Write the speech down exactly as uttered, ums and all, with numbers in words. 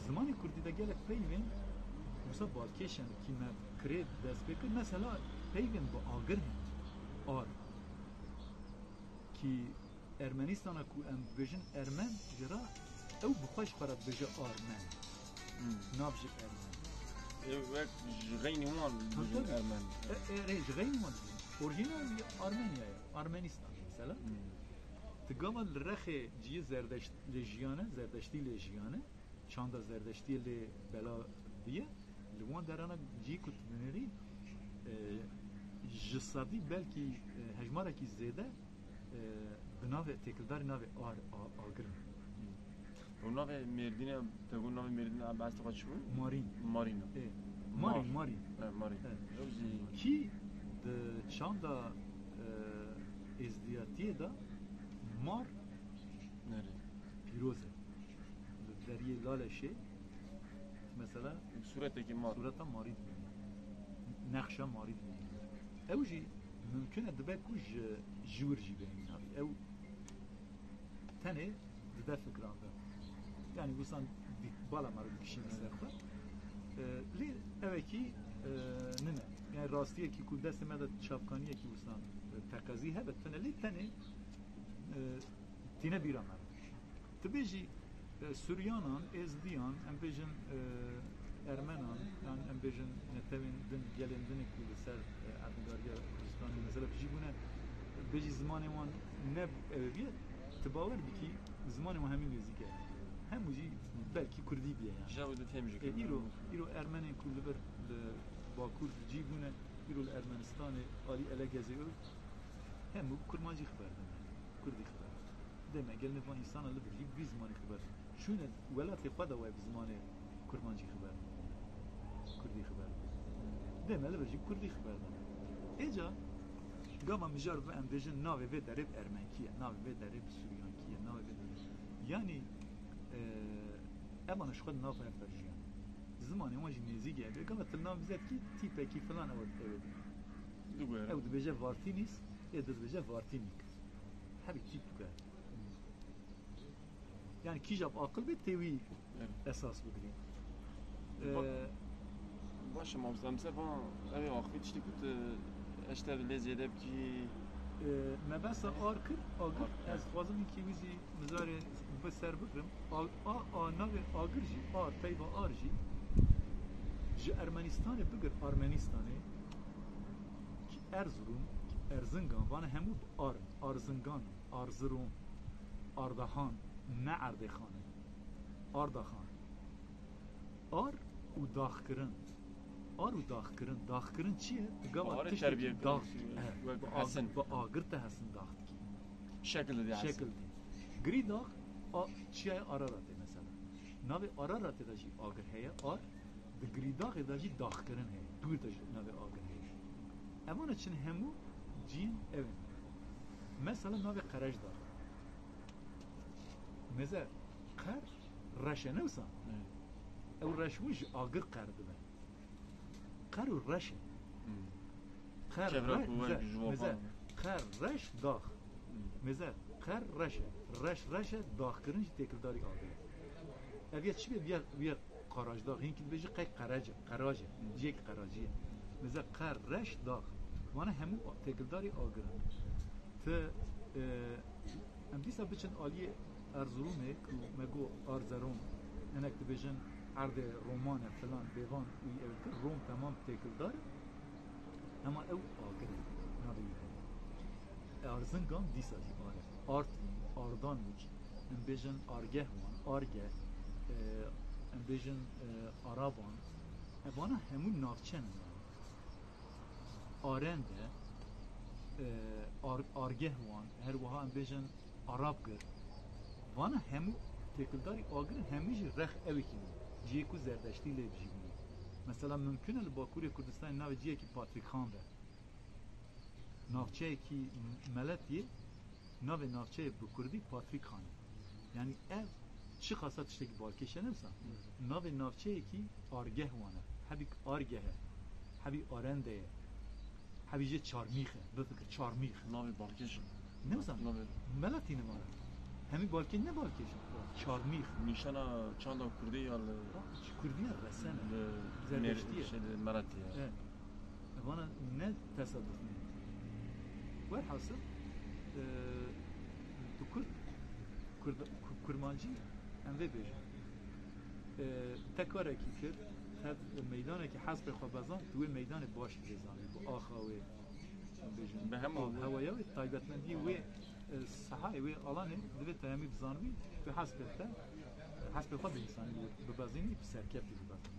Zimanê kurdî de gelek peyvên wisa balkêş in kî me kirê dest pê kir. Mesela peyvên bi agir hene. Ar. Kî Ermenîstana ku em dibêjin ermen, ji ra ew bi xwe ji xwe re dibêje armen. Hmm. Nav ji ermen. Ew wek ji xeynî wan Tabii, dibêjin tabii. Ermen. E, e, rê ji xeynî wan dibêjin. Orjînal wî Armenya ye. Armenistan mesela. Hmm. Ti gava li rexê ciyê Zerdeşt lê jiyane, Zerdeştî lê jiyane, çanda Zerdeştiyê lê bela diye, li wan derana cî ku tu dinêrî, e, ji sedî belkî, e, hejmarekî zêde, e, bi navê têkildarî navê ar, a, agir in. Û navê Mêrdînê, te got navê Mêrdînê, em behs xwe çi bû? Marîn. Marîn. E, Marîn, Mar. Marîn. E, Marîn. E. Ew jî Kî di çanda, e, êzdiyatiyê de mar Nerê? Pîroz e. Li deriyê Laleşê, mesela, Sûretekî mar. Sûreta marî dibînî. Nexşa marî dibînî. Ew jî mimkun e dibe ku ji, ji wir jî bêhemî navî. Ew tenê dide fikran de. Yani wisa dî-, bala me re dikişîne ser xwe. E, lê ewekî, e, nine. Yani rastiyekî ku destê me de çavkaniyekî wisa, e, teqezî hebe tune. Lê tenê, e, tîne bîra me re. Tu bêjî, e, Suryanan, Êzdiyan, em bêjin, e, Ermenan, yan em bêjin netewên din, gelên din ku li ser, e, erdnîgariya Kurdistanê, mesela, bijî bûne, bêjî zimanê wan ne ew biye, tu bawer bikî zimanê wan hemî nêzîk e. Hemû jî belkî kurdî biye yani. Ji ew dî fêm jî E, kirin. îro, îro Ermenên ku li vir li Bakur cî bûne, îro li Ermenistanê alî Elegezê û hemû kurmancî xeber dine. Kurdî xeber. Deme gelê van însana li vir jî bi vî zimanê xeber. Çûne welatê xwe de we bi zimanê kurmancî xeber. Kurdî xeber. Deme li vir jî kurdî xeber dine. Êca gava mijar bi em bêjin navê vê derê bi ermenkî ye, navê vê derê bi suryankî ye, navê vê derê. Yanî, e, evana ji xwe di nav hev de jiyan. Zimanê wan jî nêzîk e. Gava tu nav bize dikî tîpekî filan ew ew dibêje. Diguhere. Ew dibêje Vartînîs, ê di dibêje Vartînîk. Hebî tîp diguhere. Yani kîja bi aqil bê tê wî Evet. esas bigirî. Ba-, Ee, baş e, mamoste, em ser van ev ê axivî tiştê ku tu eşter lê zêde bikî. Ee, me behsa ar kir, agir, Ar, ez evet. dixwazim wî wî jî mizarê bi ser bigirim. A, a, a navê agir jî, ar, peyva ar jî ji Ermenistanê bigir Armenistanê, ki Erzurum, ki Erzingan, vana hemû bi ar in. Arzingan, Arzirum, Ardahan, ne Erdêxan e. Ardaxan. Ar û daxkirin. Ar û daxkirin. Daxkirin çi ye? Tu gava Arê tiştekî terbiye dax kirin, dikî. Evet, wek bi ag-, hesin. Bi agir te hesin dax dikî. Şekil didî hesin. Şekil didî. Girîdax, a, çiyayê Araratê mesela. Navê Araratê de jî agir heye. Ar, di Girîdaxê de jî daxkirin heye. Dûr de jî navê agir heye. Evana çin hemû ciyên ev in. Mesela navê Qerejdax. Meze qer reş e, ne wisa? Evet. Ew reş bûn ji agir qer dibe. Qer û reş e. Hmm. Qer Çevre re-, kuvvet meze, ji bo meze, xwe. Qer reş dax. Hmm. Meze qer reş e. Reş reş e, daxkirin jî têkildarî agir e. Ev ya çi be, viya, viya Qarajdax, hinkî dibêje qey qerec e, qerac e, Hmm. ciyekî qeracî ye. Meze qer reş dax. Vana hemû têkildarî agir in. Ti, e, em dîsa biçin aliyê Erzurumê ku me got Arzerom, hinek dibêjin erdê Roman e filan, bêvan wî ew kir, Rom temam têkildar e. Hema ew agir e, navê wî heye. Erzingan dîsa jî ar e. Artvîn, Ardanûç, em bêjin Argehwan, Arge, e, em bêjin, e, Araban. E, vana hemû navçe ne. Arende, e, Ar-, Argehwan, her wiha em bêjin Arabgir. Vana hemû têkildarî agir in, hemî jî rex ewekî bû. Cihê ku Zerdeştî lê bijî bûne. Mesela mimkun e li Bakurê Kurdistanê navê cihekî Patrîkhan be. Navçeyekî Meletiyê, navê navçeyê bi kurdî Patrîkhan e. Yani ev çiqasa tiştekî balkêş e, ne wisa? Navê navçeyekî Argehwan e. Hebî Argeh e. Hebî Arende ye. Hebî jê Çarmîx e. Bifikir Çarmîx. Navê balkêş e. Ne wisa? Navê. Meletî nimara. Hemî balkêş ne balkêş in. Çarmîx. Nîşana çanda kurdî ya li Kurdî ye, resen e. li Zerdiştî ye. Mêr- şey, li Meretî ye. Evet. Vana ne tesadüf ne. Werhasil, e, tu Kurd, Kurd, Ku- Kurmancî em vê bêjin. E, te karekî kir, te meydanekî hespê xwe bezan, tu wê meydanê baş vê zanî. Bu axa wê, em bêjin. Bi hemû Av hewaya wê, taybetmendî wê, e, sahayê wê alanê, divê te hemî bizanibî, tu hespê te, hespê xwe bi însanî bi- bibezînî, bi serkeftî bibezînî.